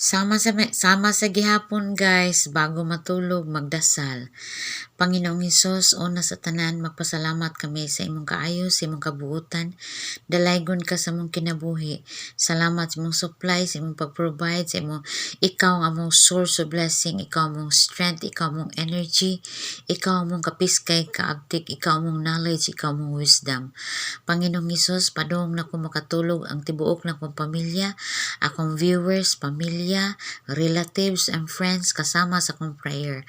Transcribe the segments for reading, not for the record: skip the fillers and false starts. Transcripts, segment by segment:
Sama sa gihapon, guys, bago matulog, magdasal. Panginoong Hesus, una sa tanan, magpasalamat kami sa imong kaayo, sa imong kabuutan. Dalaygon ka sa among kinabuhi. Salamat sa imong supply, sa imong pag-provide, sa imong ikaw ang among source of blessing, ikaw among strength, ikaw among energy, ikaw among kapiskay, kaabtik, ikaw among knowledge, ikaw among wisdom. Panginoong Hesus, padung nako makatulog ang tibuok nakong pamilya, akong viewers, pamilya, relatives and friends kasama sa akong prayer.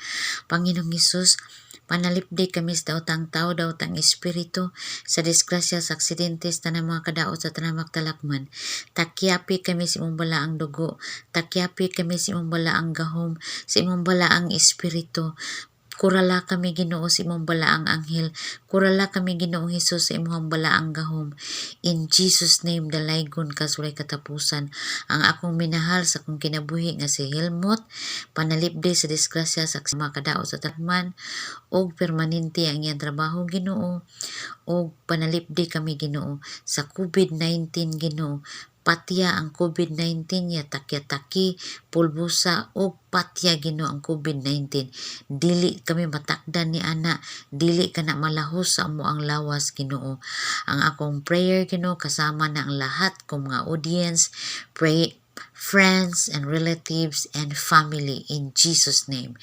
Panginoong Hesus, panalipdi kami sa daotang tao, daotang espiritu, sa disgrasya, sa aksidente, sa tanang mga kadaot, sa tanang magtalakman. Takyapi kami sa imong balaang dugo, takyapi kami sa imong balaang gahom, sa imong balaang espiritu. Kurala kami, Ginoo, sa imong balaang anghel. Kurala kami, Ginoong Hesus, sa imong balaang gahom. In Jesus' name, dalaygon ka sa walay katapusan. Ang akong minahal sa akong kinabuhi nga si Helmut, panalipdi sa disgrasya, sa mga kadaot, sa talakman, og permanente ang iyang trabaho, Ginoo, og panalipdi kami, Ginoo, sa COVID-19. Ginoo, patya ang COVID-19 ya, takya-taki, pulbusa og patya, Ginoo, ang COVID-19. Dili kami matakdan ni ana, dili ka na malahos sa among lawas, Ginoo. Ang akong prayer, Ginoo, kasama na ang lahat kong mga audience, pray, friends and relatives and family, in Jesus' name.